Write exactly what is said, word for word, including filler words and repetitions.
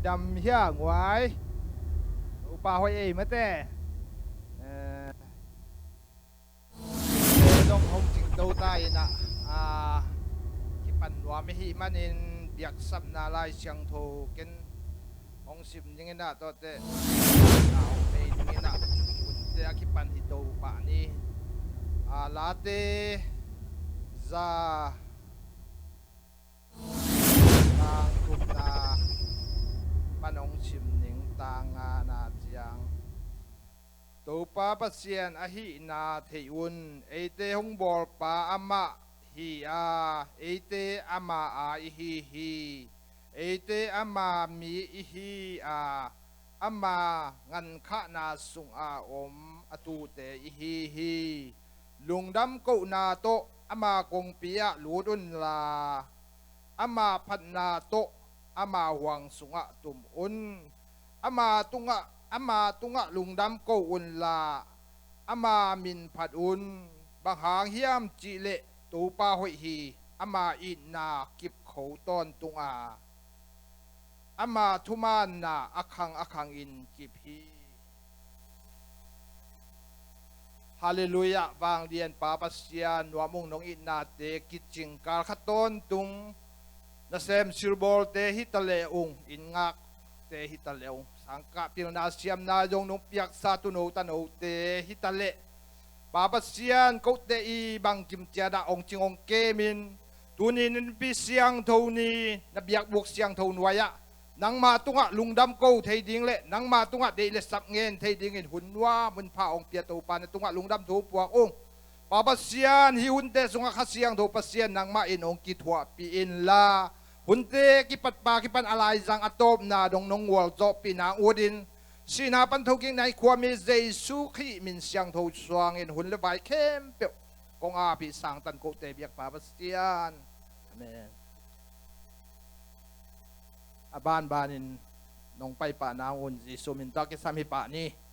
Dam hia nguai. Topa hoih ei mate. Eh, dong hong cingto ta in ah, ah, kipan nuam i hih manin biaksapna Lai Siangtho ken hong sim ding in ah, tawte na hong nei ding in ah, hunte a kipan hi to pah ni. Ah, Late za tang thumna pan hong sim ning, tang ngana ciang. Topa Pasian ahihna theih un. Eite hong bawlpa amah hi a, eite ama a ihi hi. Eite ama mi ihi a, ama ngankhahna sunga om a tute ihi hi. Lungdam kohna tawh ama kongpi ah lut unla, ama phatna tawh ama huang sungah tum un. Ama tungah, ama tungah lungdam ko unla, ama min phat un. Bang hang hiam cihleh Topa hoih hi. Ama itna kip kho tawntung a, ama thumaanna a khang a khangin kip hi. Halleluiah. Vanglian Pa Pasian, nuam ung, nong itnate kicing kal kha tawntung. Nasem silbawlte hi ta leh ung, inngakte hi ta leh ung, sangkah pilna siamna zong nong piaksa tuuno tanote hi ta leh, Pa Pasian, kote i bangkim ciat ah hong cing hong kemin, tuni Nipi Siangtho ni, na biakbuk siangtho nuai ah nangma tungah lungdam ko thei ding le nangma tungah deih le sap ngen thei dingin hun nuam hun pha hong pia Topa, na tungah lungdam thu puak ung. Pa Pasian, hih hunte sungah Kha Siangtho Pasian nangmah in hong kithuahpih inla, hunte kipatpa kipan a laizang a tawpna dong nong gualzawhpih nang utin, sihna pan thokikna i khuami Jesu Khrih min siangtho suangin hun le vai khempeuh kong ap hi. Sangtan kote biak Pa Pasian. Amen. A banbanin nong paipah nang un, Jesu min tawh kisam hi pah ni.